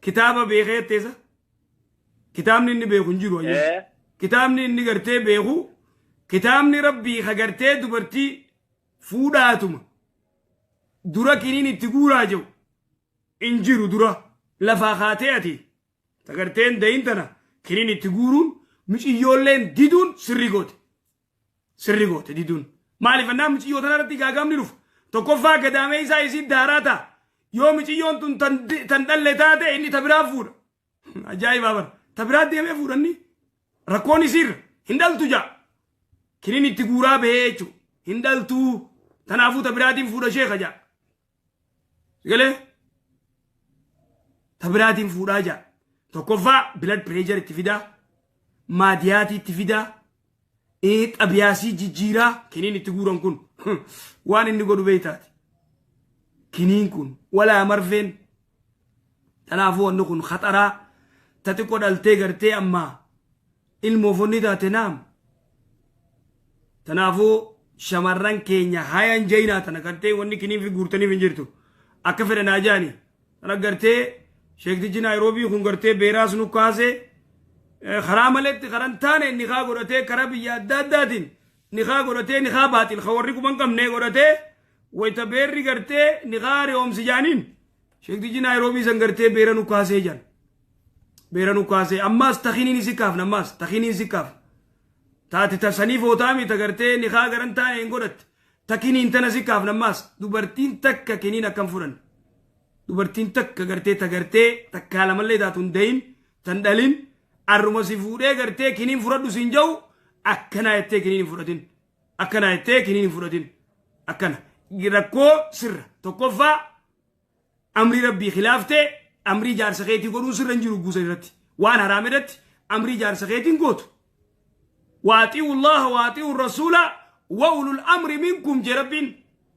Kitaaba beekee jetteessa? Kitaabni inni beeku hin jiru hayyuu. Kitaabni inni gartee beeku kitaabni rabbii ka gartee dubartii fuudhaatuma dura kiniin itti guuraa jiru hin jiru. Dura lafaa kaatee ati ta gartee hin dahin tana kiniin itti guuruun miciyyoolleen diduun sirrii goote. Sirri goote diduun. Maaliif annaan miciyyoo tana irratti gaagaamni dhufa. Tokkoffaa gadaamee isaa isii daaraa ta'a. Yoo miciyyoon tun tan dhalle taate inni ta biraa fuudha. Ajaa'ibaa bara. Ta biraa deemee fuudhanni rakkoon isiirra hin dhaltu ja'a. Kiniin itti guuraa bahee jechuudha. Hin dhaltuu. Tanaafuu ta biraatiin fuudha sheeka ja'a. Galee? Ta biraatiin fuudhaa ja'a. Tokkoffaa blood pressure itti fidaa. Maadiyaatii itti fidaa. Xabiyaasii jijjiiraa kiniin itti guuran kun waan inni godhu beektaati. Kiniin kun walaa marfeen. Kanaafuu wanni kun khaxaraa ta xiqqoo dhaltee gartee ammaa ilmoofonni taate naam. Kanaafuu shamarran keenya hayan jaynaa tana gartee wanni kiniin fi guurtaniif hin jirtu. Akka fedhan haa jaani. Tana gartee sheektichi Naayiroobii kun gartee beeraas nu kaasee karaa maletti karan taane nikaa godhatee karaa biyya adda addaatiin nikaa godhatee nikaa baaxil ka warri quban qabne godhatee wayita beerri gartee nikaa hariyoomsi jaaniin sheektichi Naayiroobii san gartee beera nu kaasee jan. Beera nu kaasee ammaas takiniin si kaafna, ammaas takiniin si kaafna. Taati tasanii footaami ta gartee nikaa garan taane hin godhatte. Takiniin tana si kaafna. Ammaas dubartiin takka kiniin akkam fudhanne. Dubartiin takka gartee ta gartee takkaa lamallee taatu hin dahin tan dhalin arruma si fuudhee gartee kiniin fudhadhu siin jedhu akkanaa jettee kiniin hin fudhatin. Akkanaa jettee kiniin hin fudhatin. Akkana. Rakkoo sirra. Tokkoffaa amrii rabbii khilaaftee amrii jaarsa keetii godhuun sirra hin jiru guusan irratti. Waan haraam irratti amrii jaarsa keetiin gootu. وأطيعوا الله وأطيعوا الرسول وأولو الأمر منكم je rabbiin.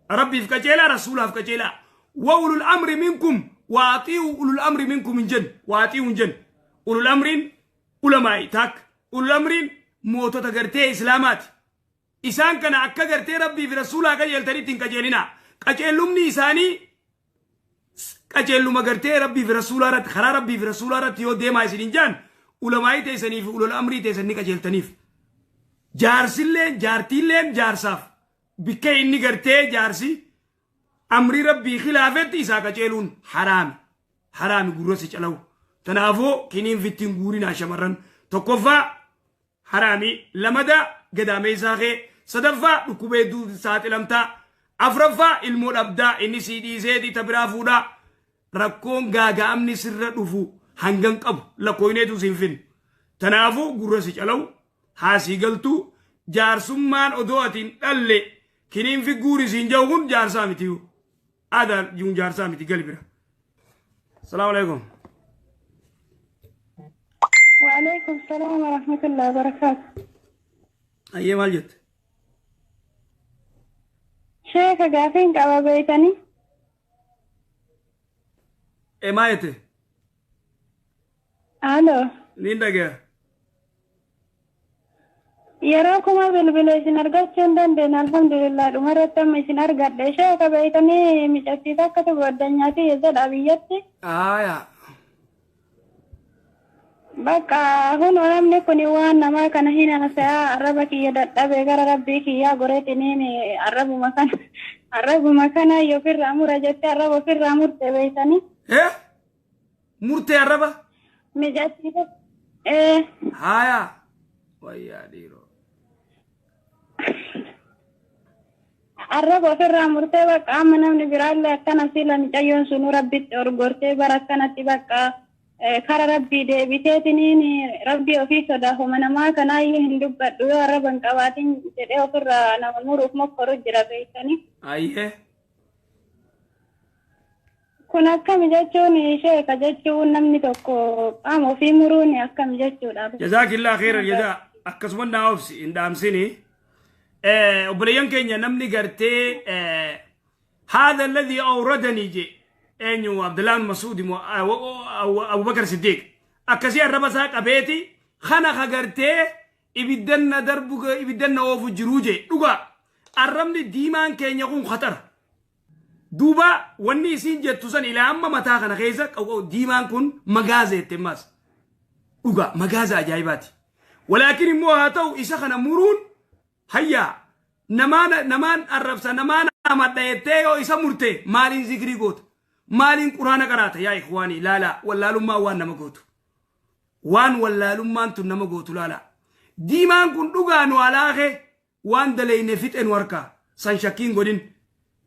Rabbiif qajeelaa, rasuulaaf qajeelaa. وأولو الأمر منكم, وأطيعوا أولو الأمر منكم hin jenne, وأطيعوا hin jenne. أولو الأمر iin ulamaa'i taak. أولو الأمر iin mootota gartee islaamaati. Isaan kana akka gartee rabbii fi rasuulaa qajeeltanitti hin qajeelinaa. Qajeellumni isaanii qajeelluma gartee rabbii fi rasuulaa irratti, karaa rabbii fi rasuulaa irratti yoo deemaa isin hin jaan ulamaa'ii teessanii fi ulul amrii teessan ni qajeeltaniif. Jaarsilleen jaartiilleen jaarsaaf bikka inni gartee jaarsi amrii rabbii khilaafetti isaa qajeeluun haraami. Haraami gurra si calawu. Kanaafuu kiniin fittiin guurinaa shamarran. Tokkoffaa haraami, lamada gadaameessaa kee, sadaffaa dhukkuba hedduu saaxilamtaa, afraffaa ilmoo dhabdaa, inni sii dhiiseeti ta biraa fuudhaa. Rakkoon gaaga'amni sirra dhufu hangan qabu lakkooyneetu siin finnu. Tanaafuu gurra si calawu haasii galtuu jaarsummaan odoo ati hin dhalle kiniin fi guuri siin jedhu kun jaarsaa miti. Aadaa jiruun jaarsaa miti gali bira. Salaamu alaikum. وعليكم السلام ورحمة الله وبركاته. Ayyee, maal jette? Sheeka, gaafiin qaba beeytanii? E, maal jette? Aloo. Niin dhagaya. Yeroo kuma bilbila isin argachuu hin dandeenye, alhamdulillah dhumarratti amma isin argadhe. Sheeka, beeytanii, micattii takkatu goddanyaati jedha biyyatti. Aayaa. Bakka hunoo namni kun waan namaa kana hin haasa'aa, arraba kiyya dadhabe, gara rabbii kiyyaa goreetiniin arrabuma kana ofirraa mura jettee arraba ofirraa murte beeytanii. Eh? Murtee arraba? Micattii ee. Haayaa. Wayyaa dhiiroo. Arraba ofirraa murtee, bakka amma namni biraallee akkana sila micayyoon sunu rabbitti orgortee bara akkanatti bakka kara rabbii deebiteetiniin rabbii ofii sodaafuma namaa kanaayyuu hin dubbadhu yoo arraba hin qabaatin jedhee ofirraa nama muruuf mokkoru jira beektanii. Ayyee. Kun akkami jechuun sheeka, jechuun namni tokko qaama ofii muruun akkami jechuudha? جزاك الله خير الجزاء. Akkasuma naa obsi, hin dhaamsini. Obboleeyyan keenya, namni gartee هذا الذي أوردني je eenyu, Abdullah bin Mas'ud moo Abu Bakar Siddiq, akkasii arraba isaa qabeeti kana ka gartee ibiddanna darbu ibiddanna oofu jiruu je. Dhugaa arrabni diimaan keenya kun khatara. Duuba wanni isiin jettu san ilaa amma mataa kana keessa diimaan kun magaaza jette ammaas. Dhugaa magaaza ajaa'ibaati. Walaakin immoo haa ta'u isa kana muruun hayyaa namaan arrabsa namaan amadha jettee yoo isa murte maaliin zikrii goota? Maaliin quraana qaraata? Yaa ikhwaanii laalaa, wallaalummaan waan nama gootu. Waan wallaalummaan tun nama gootu laalaa. Diimaan kun dhugaa nu alaakee waan dalayne fixe nu harkaa san shakkiin godhin.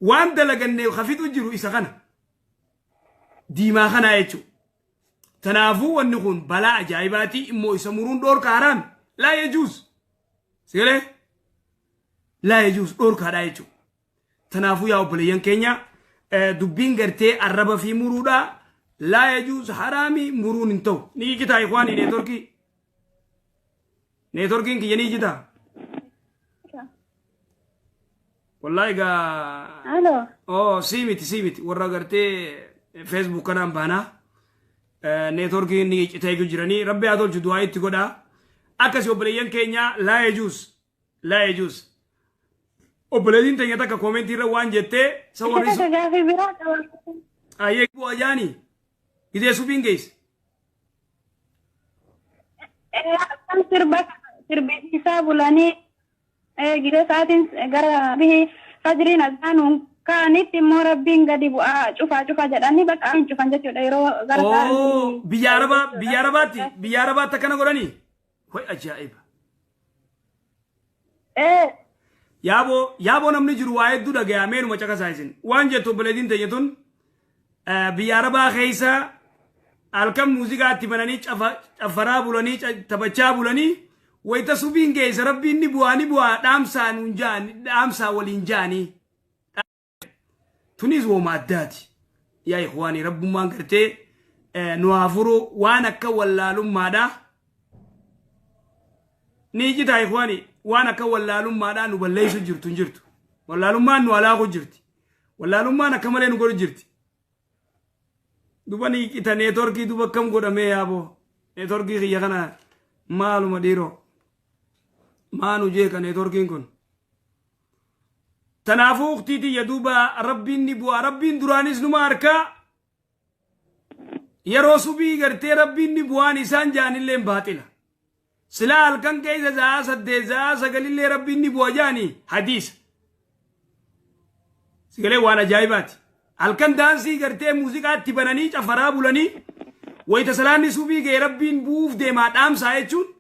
Waan dalaganne ka fixu jiru isa kana. Diimaa kanaa jechuudha. Kanaafuu wanni kun balaa ajaa'ibaati, immoo isa muruun dhoorka, haraami. لا يجوز. Sigalee لا يجوز, dhoorkaadha jechuudha. Kanaafuu yaa obboleeyyan keenya, dubbiin gartee arraba fi muruudha لا يجوز, haraami, muruun hin ta'u. Ni jitaa ikhwaanii networkii? Networkiin kiyya ni jitaa? Wallaahi gaa. Alo. Oh, sii miti, sii miti, warra gartee Facebook kanaan baanaa. Networkiin ni citee jiranii, rabbi haa tolchu, du'aa itti godhaa. Akkasii obboleeyyan keenya, لا يجوز, لا يجوز. Obboleettiin teenya takka commentii irra waan jettee sa warri Isa gaafii biraa qaba. Ayyee, bu'aa jaanii gizee subiin geesse. Akkam sirba sirbisiisaa bulanii gizee sa'aatiin gara bihi fajriin azaanuun ka'anitti immoo rabbiin gadi bu'aa cufaa cufaa jedhanii bakka hin cufan jechuudha yeroo gara Oo, biyya Arabaa, biyya Arabaatti akkana godhanii? Hoy, ajaa'iba. Yaaboo yaaboo, namni jiru waa hedduu dhagaya, meenuma caqasaa isin. Waan jettu obboleettiin teenya tun, biyya Arabaa keessa halkan muuziqaa itti bananii cafaraa bulanii, taphachaa bulanii, wayita subiin geessa rabbiin ni bu'aa, ni bu'aa, dhaamsaa nuun ja'an, dhaamsaa waliin ja'anii. Tunis wooma addaati. Yaa ikhwaanii, rabbummaan gartee nu haa furu waan akka wallaalummaadha. Ni jitaa ikhwaanii, waan akka wallaalummaadha nu balleessu jirtu hin jirtu. Wallaalummaan nu alaaku jirti. Wallaalummaan akka malee nu godhu jirti. Duba ni cita networkii, duba akkam godhamee yaaboo. Networkii kiyya kana maaluma dhiiroo. Maanu jeeka networkiin kun. Tanaafuu uktii tiyya, duuba rabbiin ni bu'a. Rabbiin duraanis numa harkaa. Yeroo subii gartee rabbiin ni bu'aan isaan ja'anillee baaxila. Silaa halkan keessa sa'aa 8, sa'aa 9llee rabbiin ni bu'a ja'anii hadiisa. Sigalee waan ajaa'ibaati. Halkan daansii gartee muuziqaatti bananii cafaraa bulanii wayita salaanni subii ga'e rabbiin bu'uuf deemaa dhaamsaa jechuun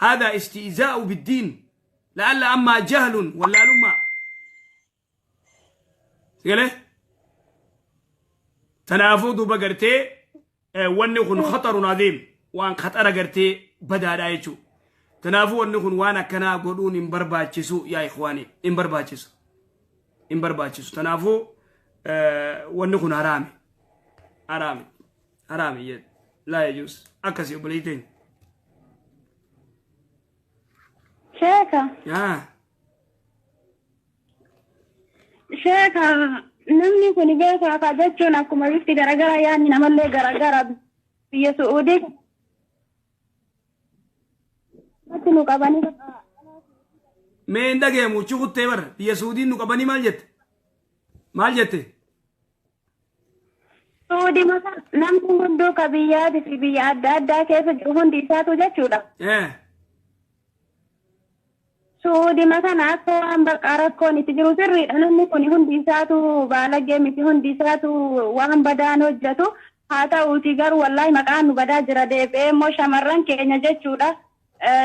هذا استهزاء بالدين، لعل أما جهل wallaalummaa. Sigalee tanaafuu duuba gartee wanni kun خطر عظيم, waan khaxara gartee badaadha jechuudha. Tanaafuu wanni kun waan akkanaa godhuun hin barbaachisu, yaa ikhwaani, hin barbaachisu. Hin barbaachisu. Tanaafuu wanni kun haraami. Haraami. Haraami jedhe. لا يجوز. Akkasii obboleettiin. Sheeka. Yaa. Sheeka, namni kun beekaa ka jechuun akkuma bifti garagara yaadni namallee garagara, biyya Su'uudii nu qabanii. Mee hin dhageemu, chukuttee bara, biyya Suudiin nu qabanii maal jette? Maal jette? Su'uudii maka namni hunduu ka biyyaatii fi biyya adda addaa keessa jiru hundi isaatu jechuudha. Su'uudii kana akka waan bakka rakkoon itti jiru sirriidha. Namni kun hundi isaatu baalagee miti, hundi isaatu waan badaan hojjetu. Haa ta'uuti garuu wallaahi maqaan nu badaa jira, deebi'ee immoo shamarran keenya jechuudha.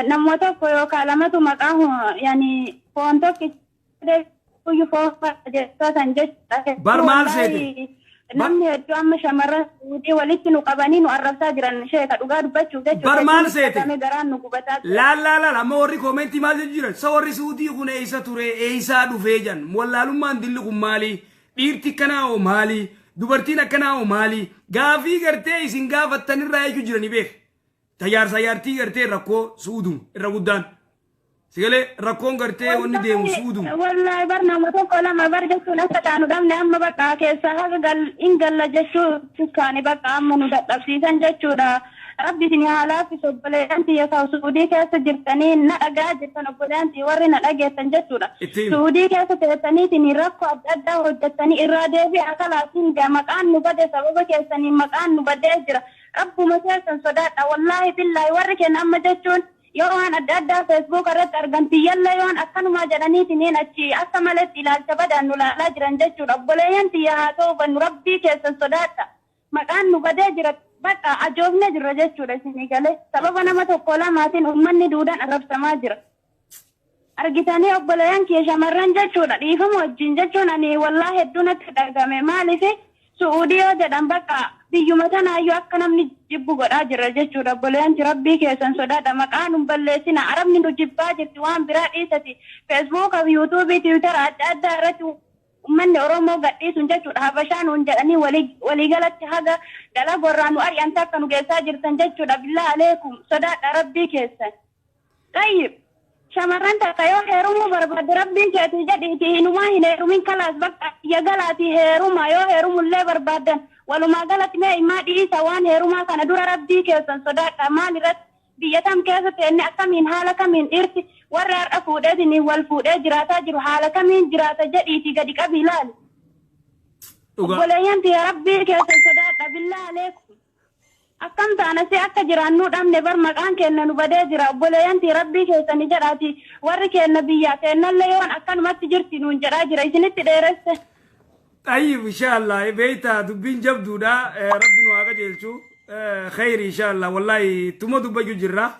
Nama tokko yookaan lamatu maqaa yani foon tokkicha foon san jechuudha. Bar maal seete? Namni hedduu amma shamarran Suudii walitti nu qabanii nu arrabsaa jiran, sheeka, dhugaa dubbachuuf jechuudha. Bar maal seete? Garaan nu gubataa jira. Laal laal laal, amma warri commentii maal jechu jiran? Sa warri Suudii kun eessa ture, eessaa dhufee jan? Wallaalummaan dilli kun maali? Dhiirti akkanaa hoo maali? Dubartiin akkanaa hoo maali? Gaafii gartee isin gaafattanirraa jechuu jiranii beek. Tajaarsa jaartii gartee rakkoo Suudum irra guddaan. Sigalee rakkoon gartee wanni deemu Suudum. Wallaahi bar nama tokko lama bar jechuun akka taanu dhabne, amma bakka keessaa haga gal in galla jechuu kaani bakka amma nu dadhabsiisan jechuudha. Rabbi isin haa laaffisu obboleeyyan tiyya ka Suudii keessa jirtanii na dhagaa jirtan obboleeyyan tiyya warri na dhageessan jechuudha. Itti himi. Suudii keessa teessaniitiin rakkoo adda addaa hojjettanii irraa deebi'aa kalaasiin gaa maqaan nu bade sababa keessaniin maqaan nu badee jira. Rabbuma keessan sodaadha wallaahi billaahi warri keenya amma jechuun yoo waan adda addaa Facebook irratti argan tiyyallee yoon akkanumaa jedhaniitiin achi akka maletti ilaalcha badaan nu laalaa jiran jechuudha. Obboleeyyan tiyya haa ta'u bannu rabbii keessan sodaadha. Maqaan nu badee jira bakka ajoofne jirra jechuudha isinii galee sababa nama tokko lamaatiin uummanni duudaan arrabsamaa jira. Argitanii obboleeyyan kiyya shamarran jechuudha dhiifama wajjin jechuun ani wallaahi hedduu natti dhagame maaliif Su'uudii yoo jedhan bakka biyyuma tanaayyuu akka namni jibbu godhaa jira jechuudha obboleeyyan rabbii keessan sodaadha maqaa nun balleessina arabni nu jibbaa jirti waan biraa dhiisati feesbuuka fi yuutuubii tiwutara adda addaa irratti ummanni Oromoo gadhiisuun jechuudha habashaa nuun jedhanii waliigalatti haga dalagorraa nu ari'an takka nu geessaa jirtan jechuudha billaa aleekum sodaadha rabbii keessan. Tayyib shamarran takka yoo heerumuu barbaadde rabbiin keetii jedhiitii hinumaa hin heerumin kalaas bakka biyya galaatii heeruma yoo heerumullee barbaaddan walumaa galatti mee himaa dhiisa waan heerumaa kana dura rabbii keessan sodaadha maal irratti biyya tam keessa teenne akkamiin haala kamiin dhiirti warra har'a fuudheetiin wal fuudhee jiraataa jiru haala kamiin jiraata jedhiitii gadi qabii ilaali. Dhugaa. Obboleeyyan tiyya rabbii keessan sodaadha billaa aleekum. Akkam taana si akka jiraannuu dhabne bar maqaan keenya nu badee jira obboleeyyan tiyya rabbii keessani jedhaati warri keenya biyyaa teennallee yoon akkanumatti jirti nuun jedhaa jira isinitti dheeresse. Tayyib inshallah beeyta dubbiin jabduudha rabbi nu haa qajeelchu khayri inshallah wallahi tuma dubbachuu jirra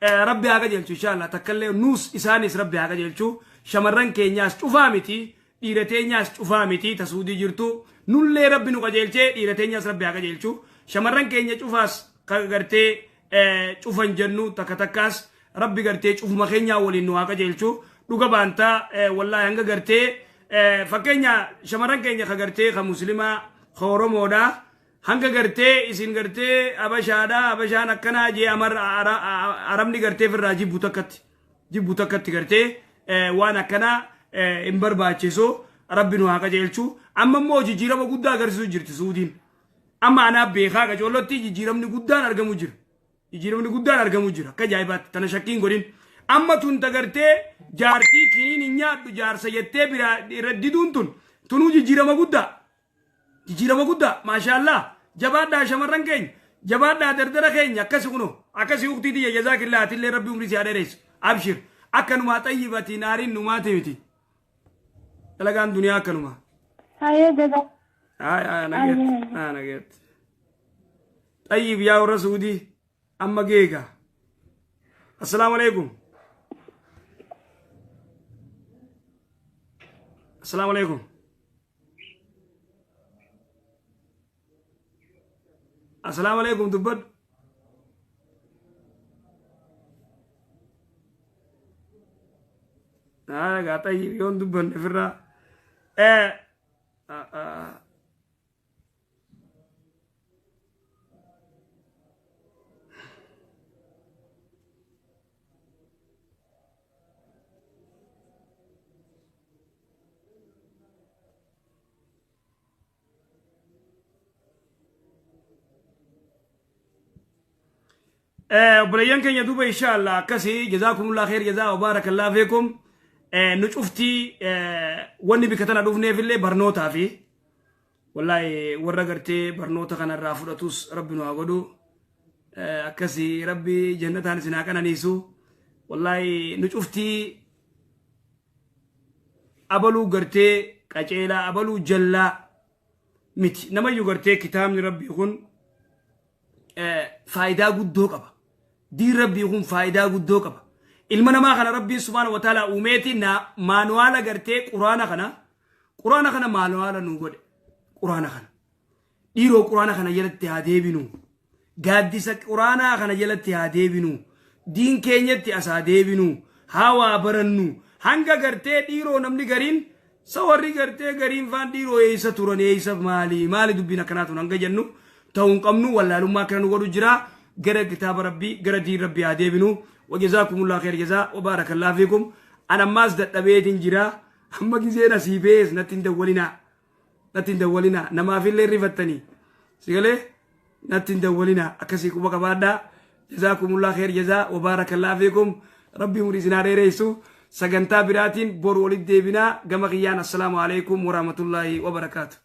rabbi haa qajeelchu inshallah takkallee nuus isaanis rabbi haa qajeelchu shamarran keenyaas cufaa miti dhiira teenyaas cufaa miti ta Suudii jirtu nullee rabbi nu qajeelchee dhiira teenyaas rabbi haa qajeelchu shamarran keenya cufaas ka gartee cufan jennu takka takkaas rabbi gartee cufuma keenyaa waliin nu haa qajeelchu dhuga baantaa wallahi hanga gartee fakkeenya shamarran keenya ka gartee ka muslimaa ka oromoodha hanga gartee isin gartee abashaadha abashaan akkanaa jee amar arabni gartee firraa jibbu takkatti gartee waan akkanaa hin barbaachisu rabbi nu haa qajeelchu amma immoo jijjiirama guddaa agarsiisu jirti Suudiin amma anaa beekaa qacoollotti jijjiiramni guddaan argamu jira jijjiiramni guddaan argamu jira akka ajaa'ibaatti tana shakkiin godhin amma tun tagartee jaartii kiniin hin nyaadhu jaarsa jettee biraa irra diduun tun tunuu jijjiirama guddaa maashaallah jabaadhaa shamarran keenya jabaadhaa dardara keenya akkasi kuno akkasi uktii tiyya jazaakillaa atillee rabbi umrii si haa dheeressu abshir akkanumaa xayyibati naariin numaati miti dalagaan duniyaa akkanumaa. Hayyee jazaa. Ay, ay, nageet, ay, nageet. Xayyib yaa warra Suudii amma geega. Assalaamu alaikum. Assalaamu alaikum. Assalaamu alaikum dubbadhu. Haa egaa xayyib yoon dubbanne ofirraa. Obboleeyyan keenya duuba inshallah akkasii jazaakumullah khair jazaa wa barakallahu fiikum. Nu cuftii wanni bikka tana dhufneefillee barnootaa fi wallahi warra gartee barnoota kanarraa fudhatus rabbi nu haa godhu. Akkasii rabbi jannataan isin haa qananiisu. Wallahi nu cuftii abaluu gartee qaceelaa abaluu jallaa miti namayyuu gartee kitaabni rabbii kun faayidaa guddoo qaba. Diin rabbii kun faayidaa guddoo qaba. Ilma namaa kana rabbiin subhaana wa ta'ala uumeeti na maanuwaala gartee quraana kana maanuwaala nu godhe quraana kana. Dhiiroo quraana kana jalatti haa deebinu. Gaaddisa quraanaa kana jalatti haa deebinu. Diin keenyatti as haa deebinu. Haa waa barannu. Hanga gartee dhiiroo namni gariin sa warri gartee gariin faan dhiiroo eessa turan eessa maali maali dubbiin akkanaa tun hanga jennu ta'uu hin qabnu wallaalummaa akkana nu godhu jira. Gara kitaaba rabbii gara diin rabbii haa deebinu. Wajazaakumullah khair jazaa wa barakallahu fiikum. An ammaas dadhabeetiin jira. Amma gizeen asii bees natti hin dawwalinaa. Natti hin dawwalinaa. Namaafillee rifattanii. Sigalee? Natti hin dawwalinaa akkasii quba qabaadhaa. Jazaakumullah kheer jazaa wa baarakallaa fiikum. Rabbi umurii isin haa dheeressu. Sagantaa biraatiin boru walitti deebinaa. Gama kiyyaan assalaamu alaikum warahmatullaahi wabarakaatu.